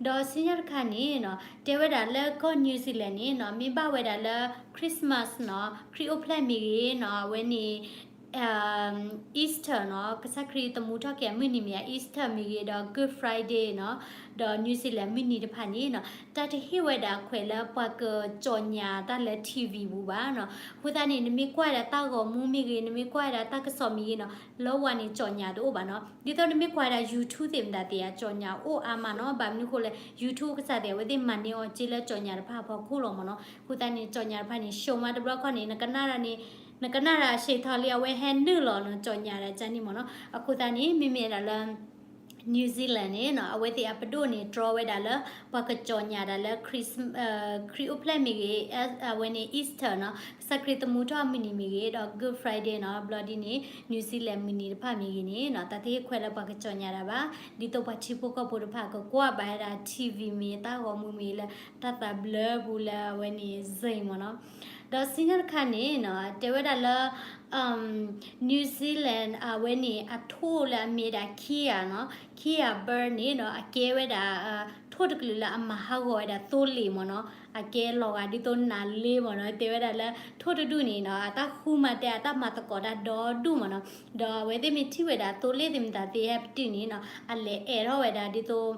ဒီးဆူညါတခါန့ၣ်နီၤ, တဲဝဲဒၣ်လၢကီၢ် New Zealand န့ၣ်နီၤ, မ့ၢ်ဘၣ်ဝဲဒၣ်လၢ Christmas နီၤ, ခရံာ်အိၣ်ဖျဲၣ်မ့ၢ်ဂ့ၤနီၤ, အဝဲန့ၣ် Easter နီၤ, ကစၢ်ခရံာ်သမူထီၣ်က့ၤအမုၢ်နံၤမ့ၢ် Easter မ့ၢ်ဂ့ၤ ဒီး Good Friday နီၤ, ဒီး New Zealand မုၢ်နံၤတဖၣ်န့ၣ်နီၤ, တၢ်တဟ့ၣ်ဝဲဒၣ်ခွဲးလၢပှၤကကၠီၣ်ညါတၢ်လၢ ထံၣ်ဝံၣ် ပူၤဘၣ်နီၤ. အဃိသတးန့ၣ် နမ့ၢ်ကွၢ်ဝဲဒၣ်တၢ်ဂီၤမူမ့ၢ်ဂ့ၤ, နမ့ၢ်ကွၢ်ဝဲဒၣ်တၢ်ကစီၣ်မ့ၢ်ဂ့ၤနီၤ, လၢဝဲန့ၣ် ကၠီၣ်ညါတအိၣ်ဘၣ်နီၤ. ဒ်သိးနမ့ၢ်ကွၢ်ဝဲဒၣ် YouTube သ့ၣ်မတၤသ့ၣ်ဧါ, ကၠီၣ်ညါအိၣ်အါမးနီၤ. ဘၣ်မနုၤဃိလဲၣ်, YouTube ကစၢ်သ့ၣ် အဝဲသ့ၣ်မၤန့ၢ်အီၤစ့လၢကၠီၣ်ညါတဖၣ်အဖီခိၣ်လီၤမ့ၢ်နီၤ. အဃိသတးန့ၣ် ကၠီၣ်ညါတဖၣ်န့ၣ် show မးတဘျီခီန့ၣ် နကနၣ်ဒၣ်န့ၣ် နကနၣ်ဒၣ် အဆံးထီၣ်လံ အဝဲဟဲနုာ်လီၤနီၤ, ကၠီၣ်ညါဒၣ်ကန့ၣ်မ့ၢ်နီၤ. အဃိသတးန့ၣ် မ့မ့ၢ်ဒၣ်လၢ New Zealand န့ၣ်နီၤ, အဝဲသ့ၣ်အပဒိၣ်န့ၣ် တြီဝဲဒၣ်လၢ ပှၤကကၠီၣ်ညါဒၣ်လၢ Christ-, ခရံာ်အိၣ်ဖျဲၣ်မ့ၢ်ဂ့ၤ, အဝဲန့ၣ် Easter နီၤ, ကစၢ်ခရံာ်သမူထီၣ်အမုၢ်နံၤမ့ၢ်ဂ့ၤ, ဒီး Good Friday နီၤ, ဘျီဒ်န့ၣ် New Zealand မုၢ်နံၤတဖၣ်မ့ၢ်ဂ့ၤန့ၣ်နီၤ, တၢ်တဟ့ၣ်ခွဲးလၢပှၤကကၠီၣ်ညါဒၣ်ဘၣ်. ဒ်သိးပှၤထံဖိကီၢ်ဖိတဖၣ်ကကွၢ်ဘၣ်ဝဲဒၣ် ထံၣ်ဝံၣ် မ့ၢ်တၢ်ဂီၤမူမ့ၢ်လၢ တၢ်သးဘျၢပူၤလၢအဝဲန့ၣ် Zoom မ့ၢ်နီၤ. ဒီးဆူညါတခါန့ၣ်နီၤ, တဲဝဲဒၣ်လၢ New Zealand အဝဲန့ၣ် အထိၣ်လၢအမ့ၢ်ဒၣ် Kia နီၤ, Kia bird န့ၣ်နီၤ, အကဲဝဲဒၣ် ထိၣ်တကလုာ်လၢအမၤဟးဂီၤဝဲဒၣ်သိလ့ၣ်မ့ၢ်နီၤ. အကဲလီၤဂာ်ဒ်သိးနးလ့မ့ၢ်နီၤ. တဲဝဲဒၣ်လၢထိၣ်တဒူၣ်န့ၣ်နီၤ, အတၢ်ဃူမၤတဲ အတၢ်မၤသကိးတၢ်ဒီဒူၣ်မ့ၢ်နီၤ. ဒီးအဝဲသ့ၣ်မ့ၢ်ထံၣ်ဝဲဒၣ်သိလ့ၣ်သ့ၣ်မတၤသ့ၣ်ဟဲပတုာ်န့ၣ်နီၤ, အလဲၤအဲၣ်ထီၣ်ဝဲဒၣ်ဒ်သိး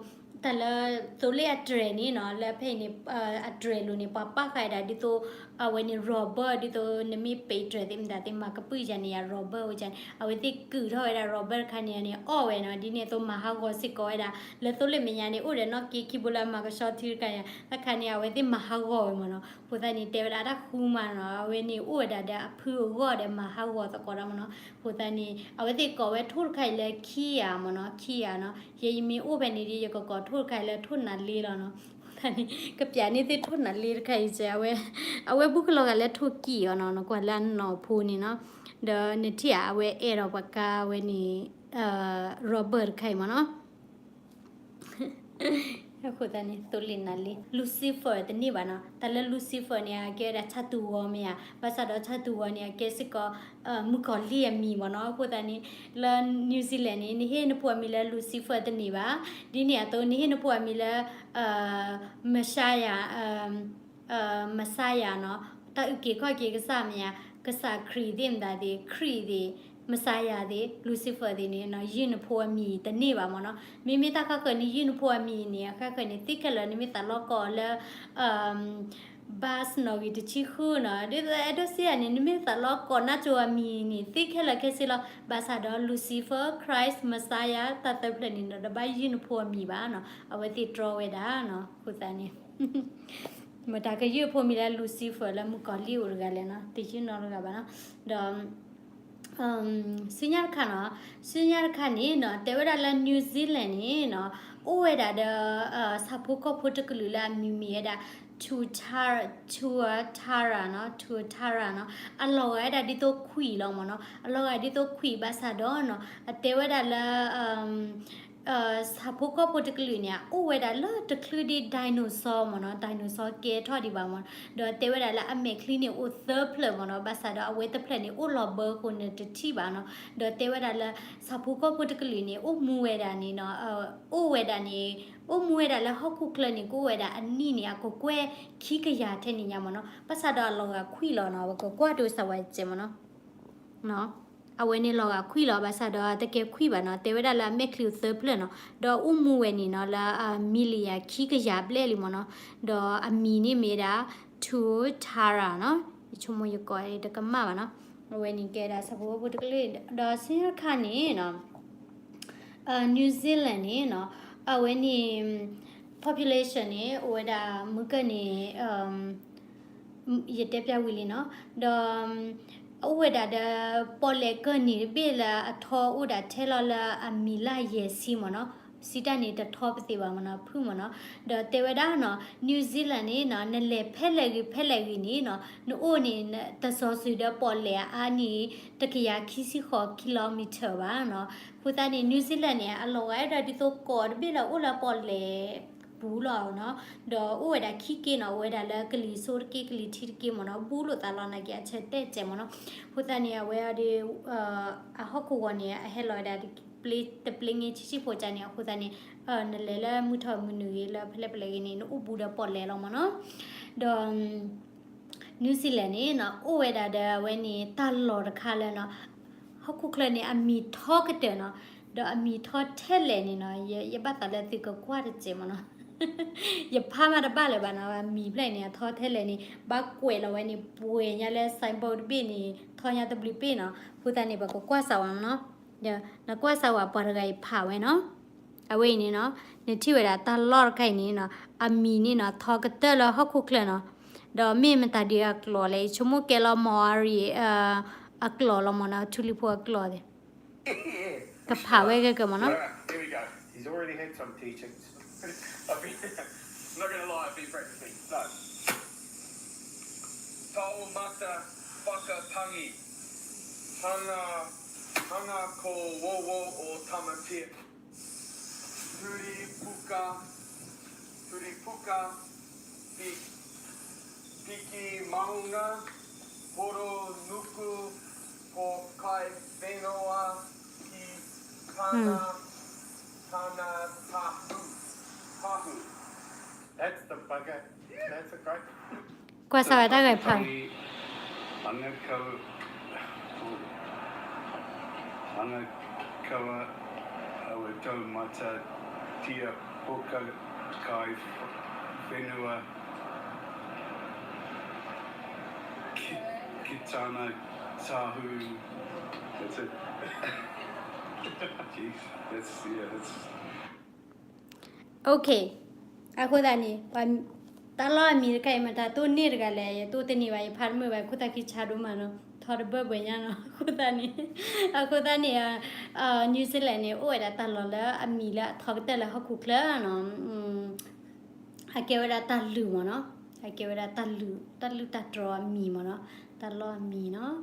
တၢ်လၢသိလ့ၣ်အတြဲၤန့ၣ်နီၤ, လၢဖဲအံၤန့ၣ် အတြဲၤလိၤန့ၣ် ပှၤပာ်ဃာ်ဝဲဒၣ်ဒ်သိး အဝဲန့ၣ် rubber ဒ်သိးနမ့ၢ်ပဲာ်တြဲၤသ့ၣ်မတၤသ့ၣ် မၤကပုာ်ယၤန့ၣ်ယၤ rubber ဝဲန့ၣ် အဝဲသ့ၣ်ကုာ်ထီၣ်ဝဲဒၣ် rubber တခါန့ၣ်န့ၣ် အီၣ်ဝဲနီၤ. ဒ်န့ၣ်အသိးမၤဟးဂီၤစ့ၢ်ကီးဝဲဒၣ် လၢသိလ့ၣ်မဲာ်ညါန့ၣ် အိၣ်ဒီးနီၣ်က့ခံဘိလၢအမၤကဆှီထံတခါန့ၣ် တခါန့ၣ် အဝဲသ့ၣ်မၤဟးဂီၤဝဲမ့ၢ်နီၤ. အဃိသတးန့ၣ် တဲဝဲဒၣ်တၢ်ဃူမၤနီၤ, အဝဲန့ၣ်အိၣ်ဝဲဒၣ်ဒီးအဖုအဂီၢ်ဒီးမၤဟးဂီၤသကိးတၢ်မ့ၢ်နီၤ. အဃိသတးန့ၣ် အဝဲသ့ၣ်ကိးဝဲထိၣ်တခါအံၤလၢ Kia မ့ၢ်နီၤ, Kia နီၤ. ယဲယမ့ၢ်အိၣ်ဖဲန့ၣ်ဒီး ယကကိးထိၣ်တခါအံၤလၢထိၣ်နးလ့လီၤနီၤ. အဃိသတးန့ၣ် ကပျးန့ၢ်သ့ၣ်ထိၣ်နးလ့တခါအံၤစဲး အဝဲ အဝဲဘူးကလီၤဂာ်လၢထိၣ်ကံၢ်အီၤနီၤ, နကွၢ်လၢအနီၢ်ဖိန့ၣ်နီၤ. ဒီးနထံၣ်ဧါ အဝဲအဲၣ်ဒိးပှၤကါဝဲန့ၣ် rubber တခါအံၤမ့ၢ်နီၤ. အဃိသတးန့ၣ် သိလ့ၣ်နးလ့ Lucifer တန့ၢ်ဘၣ်နီၤ. တၢ်လၢ Lucifer န့ၣ် အကဲဝဲဒၣ်ဆၣ်တူာ်ဂီၤမ့ၢ်ဧါ, ဘၣ်ဆၣ်ဒီးဆၣ်တူာ်ဂီၤန့ၣ် အကဲစ့ၢ်ကီး မုၣ်ကီၤလံၢ်အမံၤမ့ၢ်နီၤ. အဃိသတးန့ၣ် လၢ New Zealand န့ၣ် နဟ့ၣ်နဖိအမံၤလၢ Lucifer တန့ၢ်ဘၣ်. ဒ်န့ၣ်အသိး နဟ့ၣ်နဖိအမံၤလၢ Messiah, Messiah နီၤ, တၢ်အုၣ်က့ၤခီၣ်က့ၤကစၢ်မ့ၢ်ဧါ, ကစၢ်ခရံာ်သ့ၣ်မတၤသ့ၣ်, ခရံာ်သ့ၣ်, Messiah သ့ၣ်, Lucifer သ့ၣ်န့ၣ်နီၤ, ယုၢ်နဖိအမံၤတန့ၢ်ဘၣ်မ့ၢ်နီၤ. မ့မ့ၢ်တၢ်ဃၣ်ဃၢၤန့ၣ် ယုၢ်နဖိအမံၤန့ၣ် အဃၣ်ဃၢၤန့ၣ် သ့ခဲလၢာ် နမ့ၢ်သးလီကီးလၢ ဘၣ်နီၣ်ဂံၢ်တဆံဃုနီၤ, ဒ်သိးအဲၣ်ဒိးစံးယၤန့ၣ် နမ့ၢ်သးလီကီးနါစိၤအမံၤန့ၣ် သ့ခဲလၢာ်ခဲဆ့လီၤ. ဘၣ်ဆၣ်ဒီး Lucifer, Christ, Messiah တၢ်သၢဖျၢၣ်န့ၣ်ဒီး တဘၣ်ယုၢ်နဖိအမံၤဘၣ်နီၤ, အဝဲသ့ၣ်တြီဝဲဒၣ်နီၤ. အဃိသတးန့ၣ် မတၤကယုၢ်ဖိမံၤလၢ Lucifer လၢမုၣ်ကီၤလံၢ်အိၣ်တဂၤလဲၣ်နီၤ, တယုၢ်နီတဂၤဘၣ်နီၤ. ဒီး ဆူညါတခါနီၤ, ဆူညါတခါန့ၣ်နီၤ တဲဝဲဒၣ်လၢ New Zealand န့ၣ်နီၤ အိၣ်ဝဲဒၣ်ဒီး ဆၣ်ဖိကီၢ်ဖိတကလုာ်လၢအမံၤမံၤဝဲဒၣ် Tuatara, Tuatara နီၤ, Tuatara နီၤ, အလီၤဂာ်ဝဲဒၣ်ဒ်သိးခွံၣ်လီၤမ့ၢ်နီၤ, အလီၤဂာ်ဒ်သိးခွံၣ်ဘၣ်ဆၣ်ဒီးနီၤ အတဲဝဲဒၣ်လၢ ဆၣ်ဖိကီၢ်ဖိတကလုာ်န့ၣ် အိၣ်ဝဲဒၣ်လၢတချုးဒံး dinosaur မ့ၢ်နီၤ, dinosaur ကဲထီၣ်ဒံးဘၣ်မ့ၢ်နီၤ, ဒီးတဲဝဲဒၣ်လၢအမဲာ်ချံန့ၣ်အိၣ်သၢဖျၢၣ်မ့ၢ်နီၤ, ဘၣ်ဆၣ်ဒီးအဝဲတဖျၢၣ်န့ၣ် အိၣ်လီၤဘၢဃိန့ၣ်တထံၣ်ဘၣ်နီၤ, ဒီးတဲဝဲဒၣ်လၢ ဆၣ်ဖိကီၢ်ဖိတကလုာ်န့ၣ် အိၣ်မူဝဲဒၣ်န့ၣ်နီၤ, အိၣ်ဝဲဒၣ်န့ၣ် အိၣ်မူဝဲဒၣ်လၢဟီၣ်ခိၣ်ချၢန့ၣ် ကအိၣ်ဝဲဒၣ်အနံၣ်န့ၣ် အကကွဲၢ်ခံကယၤထဲန့ၣ်ညါမ့ၢ်နီၤ, ဘၣ်ဆၣ်ဒီးအလီၤဂာ်ခွံၣ်လီၤနီၤ, ပကကွၢ်တိစၢ်ဝဲစဲးမ့ၢ်နီၤ. အဝဲန့ၣ်လီၤဂာ်ခွံၣ်လီၤ, ဘၣ်ဆၣ်ဒီးတကဲခွံၣ်ဘၣ်နီၤ, တဲဝဲဒၣ်လၢအမဲာ်ချံအိၣ်သၢဖျၢၣ်နီၤ, ဒီးအိၣ်မူဝဲန့ၣ်နီၤ လၢအ million ခံကယၤဘျဲၣ်လံမ့ၢ်နီၤ, ဒီးအမံၤန့ၣ်မ့ၢ်ဒၣ် Tuatara နီၤ, ယဆိကမိၣ်ယကိးတကမၣ်ဘၣ်နီၤ, အဝဲန့ၣ်ကဲဒၣ်ဆၣ်ဖိကီၢ်ဖိတကလုာ်, ဒီးဆူညါတခါန့ၣ်နီၤ New Zealand န့ၣ်နီၤ, အဝဲန့ၣ် population န့ၣ် အိၣ်ဝဲဒၣ်မုၢ်ကၢၢ်န့ၣ် ယတဲပျၢ်ဝံၤလံနီၤ, ဒီး အိၣ်ဝဲဒၣ်ဒီး ပီၣ်လဲၣ်ကၢၢ်နံၤတဘ့ၣ်လၢအထီအိၣ်ဒၣ်ထဲလီၤလၢအမံၤလၢယဲၢ်ဆံမ့ၢ်နီၤ, စံးတၢ်န့ၣ်တထီပသ့ဘၣ်မ့ၢ်နီၤ, ဖုၣ်မ့ၢ်နီၤ, ဒီးတဲဝဲဒၣ်နီၤ New Zealand န့ၣ်နီၤ နလဲၤဖဲလဲၣ်ဂ့ၤဖဲလဲၣ်ဂ့ၤန့ၣ်နီၤ နအိၣ်န့ၣ် တစီၤစုၤဒီးပီၣ်လဲၣ်အါန့ၣ် တကယၤခံဆံဃိး kilometer ဘၣ်နီၤ, အဃိသတးန့ၣ် New Zealand န့ၣ် အလီၤဂာ်ဝဲဒၣ်ဒ်သိးကီၢ်တဘ့ၣ်လၢအိၣ်လၢပီၣ်လဲၣ် ပူၤလီၤနီၤ, ဒီးအိၣ်ဝဲဒၣ်ခံက့နီၤ, အိၣ်ဝဲဒၣ်လၢကလံၤစိးတက့ ကလံၤထံးတက့မ့ၢ်နီၤ, ဘူးလိာ်သးလီၤနာ်က့ အဆၢတဲာ်စဲးမ့ၢ်နီၤ, အဃိသတးန့ၣ် အဝဲဒီး အဟီၣ်ခိၣ်ဂီၤန့ၣ် အဟဲလီၤဝဲဒၣ် တပျ့ငဲဆံးဆံးဖိကၢ်န့ၣ်, အဃိသတးန့ၣ် နလဲၤလၢမုၢ်ထီၣ်မုၢ်နုာ်ဂ့ၤ လၢဖဲလဲၣ်ဖဲလဲၣ်ဂ့ၤန့ၣ် နအိၣ်ဘူးဒီးပီၣ်လဲၣ်လီၤမ့ၢ်နီၤ, ဒီး New Zealand န့ၣ်နီၤ အိၣ်ဝဲဒၣ်ဒီးအဝဲန့ၣ် တၢ်လီၢ်တခါလၢနီၤ ဟီၣ်ခိၣ်ချၢန့ၣ် အမံၤထီကတၢၢ်နီၤ, ဒီးအမံၤထီထဲလဲၣ်န့ၣ်နီၤ, ယဘၣ်သးလၢသုကကွၢ်တစဲးမ့ၢ်နီၤ, ယဖးမးတဘၣ်လၢၤဘၣ်နီၤ, အမံၤဖျၢၣ်န့ၣ် အထီထဲလဲၣ်န့ၣ် ဘၣ်ကွဲးလီၤဝဲန့ၣ် ပှဲၤညါလၢ signboard တဘ့ၣ်န့ၣ် ထီညါတဘျုးဘ့ၣ်နီၤ, အဃိသတးန့ၣ် ပကကွၢ်စးဝဲမ့ၢ်နီၤ, ဒီးနကွၢ်စးဝဲပှၤတဂၤအံၤဖးဝဲနီၤ, အဝဲအံၤန့ၣ်နီၤ, နထံၣ်ဝဲဒၣ်တၢ်လီၢ်တခါအံၤန့ၣ်နီၤ, အမံၤန့ၣ်နီၤ ထီကတၢၢ်လၢဟီၣ်ခိၣ်ချၢနီၤ, ဒီးမ့ၢ်မတၤဒ်အကျိာ်လဲၣ်, ယဆိကမိၣ်ကဲလီၤ Maori အကျိာ်လီၤမ့ၢ်နီၤ, ထူလံၤဖိအကျိာ်သ့ၣ်, ကဖးဝဲကကမ့ၢ်နီၤ. Here we go. He's already had some teachings. I've been, I'm not going to lie, I've been practicing. So, Taumata Whakatangi, Hanga, Hanga ko Wowo o Tamatea. Turipuka, Turipuka, Pi-, Piki Maunga, Poro Nuku, ko Kai Whenua ki Tana, Tana Tahu, Tahu. That's the bugger. That's a great. ကွၢ်စးဝဲတၢ်ဂဲၤဖး Angakau, Angakau, Awatou Mata, Tia Poka, Kai Whenua, Ki-, Kitana Tahu. That's it. Jeez, that's, yeah, that's Okay, အဃိသတးန့ၣ် တၢ်လီၢ်အမံၤတခါအံၤ မတၤတိၢ်န့ၢ်တဂၤလဲၣ်, ယတိၢ်တန့ၢ်ဘၣ်, ယဖးတမုာ်ဘၣ်, ခိၣ်သၣ်ခံဆါဒိၣ်မးနီၤ, ထီတဘၢၣ်ဘှဲညါနီၤ, အဃိသတးန့ၣ်, အဃိသတးန့ၣ်, New Zealand န့ၣ် အိၣ်ဝဲဒၣ်တၢ်လီၢ်လၢအမံၤလၢအထီကတၢၢ်လၢဟီၣ်ခိၣ်ချၢနီၤ အကဲဝဲဒၣ်တၢ်လုၢ်မ့ၢ်နီၤ, အကဲဝဲဒၣ်တၢ်လုၢ်, တၢ်လုၢ်တၢ်တြီၤအမံၤမ့ၢ်နီၤ, တၢ်လီၢ်အမံၤနီၤ.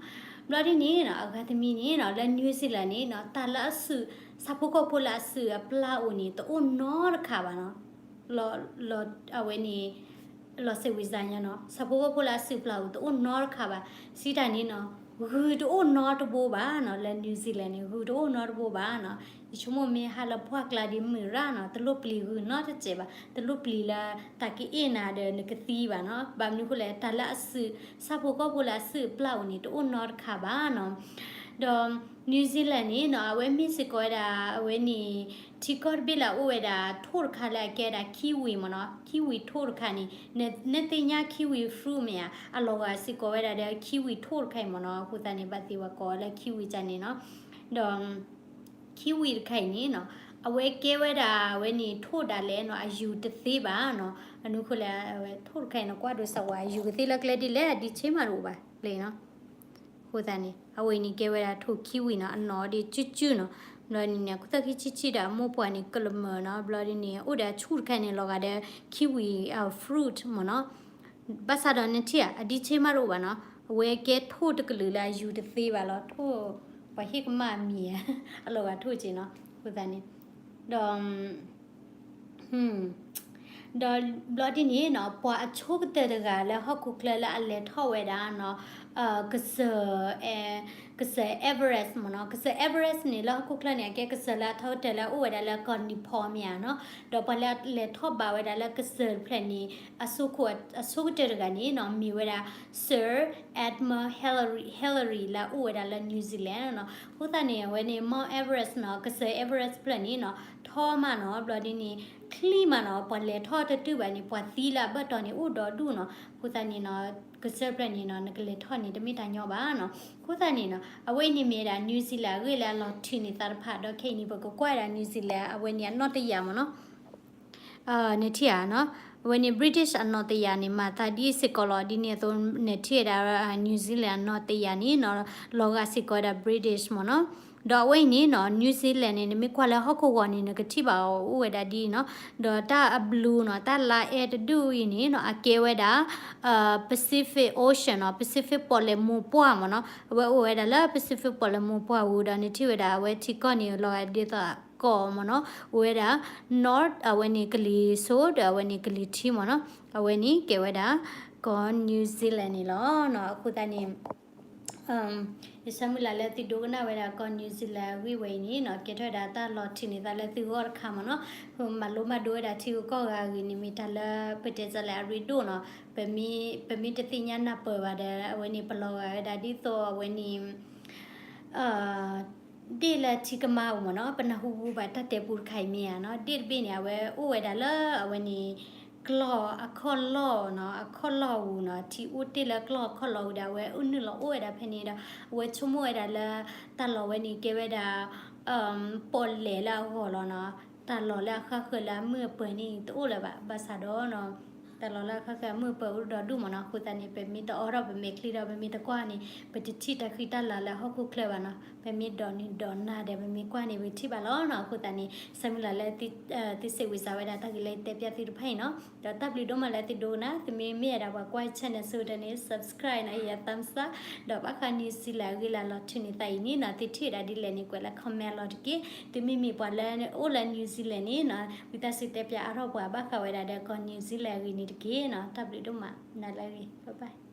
ဘျီဒ်န့ၣ်နီၤ, အဂၤတမံၤန့ၣ်နီၤ, လၢ New Zealand န့ၣ်နီၤ, တၢ်လၢအစု, ဆၣ်ဖိကီၢ်ဖိလၢအစုအပျၢ်အိၣ်န့ၣ် တအိၣ်နီတခါဘၣ်နီၤ. လီၤ, လီၤ, အဝဲန့ၣ် လီၤစဲးဝံၤစါညါနီၤ, ဆၣ်ဖိကီၢ်ဖိလၢအစုပျၢ်အိၣ်တအိၣ်နီတခါဘၣ်. စံးတၢ်န့ၣ်နီၤ, ဂုၢ်တအိၣ်နီတဘိဘၣ်နီၤ, လၢ New Zealand န့ၣ် ဂုၢ်တအိၣ်နီတဘိဘၣ်နီၤ. ယဆိကမိၣ်မ့ၢ်ဟးလၢပှၢ်ကျါဒ်မုၢ်ရၣ်နီၤ, တလိၣ်ပျံၤဂုၢ်နီတစဲးဘၣ်, တလိၣ်ပျံၤလၢတၢ်ကအ့ၣ်နၤဒီးနကသံဘၣ်နီၤ. ဘၣ်မနုၤဃိလဲၣ်, တၢ်လၢအစု, ဆၣ်ဖိကီၢ်ဖိလၢအစုအပျၢ်အိၣ်န့ၣ် တအိၣ်နီတခါဘၣ်နီၤ. ဒီး New Zealand န့ၣ်နီၤ, အဝဲမ့ၢ်စ့ၢ်ကီးဝဲဒၣ် အဝဲန့ၣ် ထံကီၢ်တဘ့ၣ်လၢအအိၣ်ဝဲဒၣ်ထိၣ်တခါလၢအကဲဒၣ် kiwi မ့ၢ်နီၤ, kiwi ထိၣ်တခါန့ၣ်, နသ့ၣ်ညါ kiwi fruit မ့ၢ်ဧါ, အလီၤဂာ်စ့ၢ်ကီးဝဲဒၣ်ဒီး kiwi ထိၣ်တခါအံၤမ့ၢ်နီၤ, အဃိသတးန့ၣ် ဘၣ်သ့ၣ်ဝဲကိးလၢ kiwi ကန့ၣ်နီၤ. ဒီး kiwi တခါအံၤန့ၣ်နီၤ, အဝဲကဲဝဲဒၣ်အဝဲန့ၣ်ထိၣ်ဒၣ်လဲာ်နီၤ, အယူၤတသ့ဘၣ်နီၤ. အနုၤဃိလဲၣ်, အဝဲထိၣ်တခါအံၤနီၤ, ကွၢ်ဒိးစးဝဲ အယူၤကသ့လၢကျဲဒ်လဲၣ်, အဒံးဆ့မးတအိၣ်ဘၣ်လဲၣ်နီၤ. အဃိသတးန့ၣ် အဝဲအံၤန့ၣ် ကဲဝဲဒၣ်ထိၣ် kiwi နီၤ, အနီၣ်ဒ်စုၣ်စုၣ်နီၤ. ဘျီဒ်န့ၣ် ခိၣ်သၣ်ခံဆံဆံဒီးအမိၢ်ပှၢ်န့ၣ် ကလမၢၢ်နီၤ. ဘျီဒ်န့ၣ် အိၣ်ဒီးအဆူၣ်တခါန့ၣ် လီၤဂာ်ဒီး kiwi fruit မ့ၢ်နီၤ. ဘၣ်ဆၣ်ဒီးနထံၣ်ဧါ, အဒံးဆ့မးတအိၣ်ဘၣ်နီၤ. အဝဲကဲထိၣ်တကလုာ်လၢအယူၤတသ့ဘၣ်လီၤ. ထိၣ် ပှၤဟ့ၣ်ကမၣ်အမံၤဧါ, အလီၤဂာ်ထိၣ်က့နီၤ. အဃိသတးန့ၣ် ဒီး ဒီးဘျီဒ်န့ၣ်နီၤ, ပှၤအဆိကတၢၢ်တဂၤလၢဟီၣ်ခိၣ်ချၢလၢအလဲၤထီၣ်ဝဲဒၣ်နီၤ, ကစၢၢ်, ကစၢၢ် Everest မ့ၢ်နီၤ. ကစၢၢ် Everest န့ၣ် လၢဟီၣ်ခိၣ်ချၢန့ၣ် အကဲကစၢၢ်လၢအထီကတၢၢ်လၢအအိၣ်ဝဲဒၣ်လၢကီၢ် Nepal မ့ၢ်ဧါနီၤ. ဒီးပှၤလၢအလဲၤထီၣ်ဘၣ်ဝဲဒၣ်လၢကစၢၢ်တဖျၢၣ်န့ၣ် အစိခိၣ်အ, အဆိကတၢၢ်တဂၤန့ၣ်နီၤ, မ့ၢ်ဝဲဒၣ် Sir Edmund Hillary, Hillary လၢအအိၣ်ဝဲဒၣ်လၢ New Zealand နီၤ. အဃိသတးန့ၣ် အဝဲန့ၣ် Mount Everest နီၤ, ကစၢၢ် Everest ဖျၢၣ်န့ၣ်နီၤ, ထီမးနီၤ. ဘျီဒ်န့ၣ် ချံမးနီၤ, ပှၤလဲၤထီၣ်တတုၤဘၣ်န့ၣ် ပှၤသံလၢအဘၢၣ်တီၤန့ၣ် အိၣ်ဒီဒူၣ်နီၤ. အဃိသတးန့ၣ်နီၤ, ကစၢၢ်ဖျၢၣ်န့ၣ်နီၤ, နကလဲၤထီၣ်န့ၣ် တမ့ၢ်တၢ်ညီဘၣ်နီၤ. အဃိသတးန့ၣ်နီၤ, အဝဲအံၤန့ၣ်မ့ၢ်ဝဲဒၣ် New Zealand အဂ့ၢ်လၢအလီၤထုးန့ၢ်သးတဖၣ်, ဒီးခဲအံၤန့ၣ် ပကကွၢ်ဝဲဒၣ် New Zealand အဝဲန့ၣ်အနီၢ်တယာ်မ့ၢ်နီၤ. နထံၣ်ဧါနီၤ, အဝဲန့ၣ် British အနီၢ်တယာ်န့ၣ် မၤသးဒ်စ့ၢ်ကီးလီၤ. ဒ်န့ၣ်အသိး နထံၣ်ဝဲဒၣ် New Zealand အနီၢ်တယာ်န့ၣ်နီၤ, လီၤဂာ်စ့ၢ်ကီးဝဲဒၣ် British မ့ၢ်နီၤ. ဒီးအဝဲအံၤန့ၣ်နီၤ, New Zealand န့ၣ် နမ့ၢ်ကွၢ်လၢဟီၣ်ခိၣ်ဂီၤန့ၣ် နကထံၣ်ဘၣ်အီၤအိၣ်ဝဲဒၣ်ဒ်အံၤနီၤ. ဒီးတၢ်အ blue နီၤ, တၢ်လါအဲၣ်တဒူၣ်အံၤန့ၣ်နီၤ, အကဲဝဲဒၣ် Pacific Ocean နီၤ, Pacific ပီၣ်လဲၣ်မိၢ်ပှၢ်မ့ၢ်နီၤ. အဝဲအိၣ်ဝဲဒၣ်လၢ Pacific ပီၣ်လဲၣ်မိၢ်ပှၢ်ဝံၤဒီး နထံၣ်ဝဲဒၣ် အဝဲထံကီၢ်န့ၣ် လီၤဂာ်ဒ်သိးကီၢ်မ့ၢ်နီၤ, အိၣ်ဝဲဒၣ် North အဝဲန့ၣ်ကလံၤစိး ဒီးအဝဲန့ၣ်ကလံၤထံမ့ၢ်နီၤ. အဝဲန့ၣ်ကဲဝဲဒၣ် ကီၢ် New Zealand န့ၣ်လီၤ. အဃိသတးန့ၣ် ယဆၢမုၢ်လၢ်လၢသုဒိကနၣ်ဝဲဒၣ်ကီၢ် New Zealand အဂ့ၢ်ဝဲအံၤန့ၣ်နီၤ, ကဲထီၣ်ဝဲဒၣ်တၢ်လီၤထုးန့ၢ်သးလၢသုဂီၢ်တခါမ့ၢ်နီၤ. မၤလိမၤဒိဝဲဒၣ်ထံဂုၤကီၢ်ဂၤအဂ့ၢ်န့ၣ် မ့ၢ်တၢ်လၢပတဲတၢ်လၢအရ့ဒိၣ်နီၤ. ပမ့ၢ်, ပမ့ၢ်တသ့ၣ်ညါနၢ်ပၢၢ်ဘၣ်ဒီး အဝဲန့ၣ် ပလီၤဂာ်ဝဲဒၣ်ဒ်သိးအဝဲန့ၣ် ဒ့ၣ်လၢထံကမါပူၤမ့ၢ်နီၤ, ပနၢ်ဟူပူၤဘၣ်တၢ်တဲပူတခါအံၤမ့ၢ်ဧါနီၤ, ဒ့ၣ်တဘ့ၣ်န့ၣ် အဝဲအိၣ်ဝဲဒၣ်လၢအဝဲန့ၣ် ကျီၢ်အခီၣ်လီၢ်နီၤ, အခီၣ်လီၢ်ပူၤနီၤ, ထံအိၣ်တ့ၢ်လၢကျီၢ်အခီၣ်လီၢ်ပူၤဒီး အဝဲအုၣ်နုာ်လီၤအိၣ်ဝဲဒၣ်ဖဲန့ၣ်ဒီး အဝဲဆိကမိၣ်ဝဲဒၣ်လၢ တၢ်လီၢ်ဝဲန့ၣ်ကဲဝဲဒၣ် ပီၣ်လဲၣ်လၢအဂီၢ်လီၤနီၤ, တၢ်လီၢ်လၢအဃၣ်ဃၢၤလၢအမုာ်အပၢၤန့ၣ်တအိၣ်လၢၤဘၣ်, ဘၣ်ဆၣ်ဒီးနီၤ တၢ်လီၢ်လၢအဃၣ်ဃၢၤအမုာ်အပၢၤအိၣ်ဒီဒူၣ်မ့ၢ်နီၤ, အဃိသတးန့ၣ် ပမ့ၢ်တအိးထီၣ်ပမဲာ်ချံဒီး ပမ့ၢ်တကွၢ်န့ၣ် ပတထံၣ်တၢ်ဃံတၢ်လၤလၢဟီၣ်ခိၣ်ချၢဘၣ်နီၤ, ပမ့ၢ်ဒိးန့ၢ်ဒိးနၢ်ဒီး ပမ့ၢ်ကွၢ်န့ၣ် ပကထံၣ်ဘၣ်လီၤနီၤ, အဃိသတးန့ၣ် ဆၢမုၢ်လၢ်လၢ သုစံးဝံသးဝဲဒၣ်တၢ်ဂ့ၢ်လၢတဲပျၢ်သုတဖၣ်အံၤနီၤ, ဒီးတၢ်ဘျုးဒိၣ်မးလၢသုဒိကနၣ်, သုမ့ၢ်မ့ၢ်အဲၣ်ဒိးပှၤကွၢ် channel ဆိတၢ်န့ၣ် subscribe နီၤ, ယ thumbs up, ဒီးဘၣ်ဃး New Zealand အဂ့ၢ်လၢလီၤထုးန့ၢ်သးအံၤန့ၣ်နီၤ, သုထံၣ်ဝဲဒၣ်ဒ်လဲၣ်န့ၣ် ကွဲးလၢ comment လီၤတက့ၢ်, သုမ့မ့ၢ်ပှၤလၢအိၣ်လၢ New Zealand န့ၣ်နီၤ, ဝံသးစူၤတဲပျၢ်အါထီၣ်ပှၤဘၣ်ဃးဝဲဒၣ်ဒီးကီၢ် New Zealand အဂ့ၢ်န့ၣ်တက့ၢ်နီၤ, တၢ်ဘျုးဒိၣ်မး, နၤလၢအဂ့ၤ, bye bye.